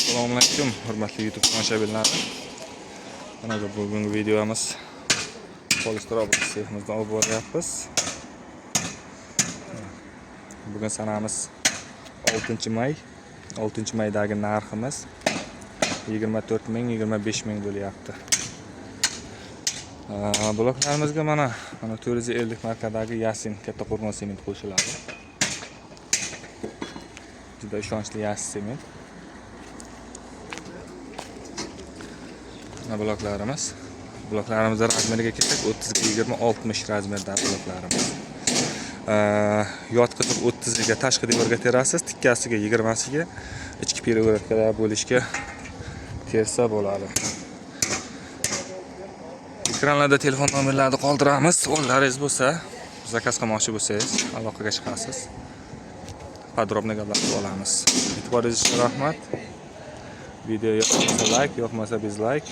Assalomu alaykum, hurmatli YouTube tomoshabinlari. Mana bugungi videomiz polistrobot seximizdan olib boryapmiz. Bugun sanamiz 6 may. 6 maydagi narximiz 24 ming, 25 ming bo'lyapti. Bloklarimizga mana 450 markadagi Yasin katta qo'rg'on sement qo'shiladi. Juda ishonchli Yasin sement. Mana bloklarimiz. Bloklarimizni razmeriga kelsak, 30 ga 20, 60 razmerda bloklarimiz. Yotqizib 30 ga tashqi devorga terasiz, tikkasiga 20 ga ichki перегородка lar bo'lishga tersa bo'ladi. Ekranlarda telefon nomerlarini qoldiramiz. Savollaringiz bo'lsa, заказ qilmoqchi bo'lsangiz, aloqaga chiqasiz. Подробно gaplashib olamiz. E'tiboringiz uchun rahmat. Video yoqmasa like, yoqmasa дизлайк.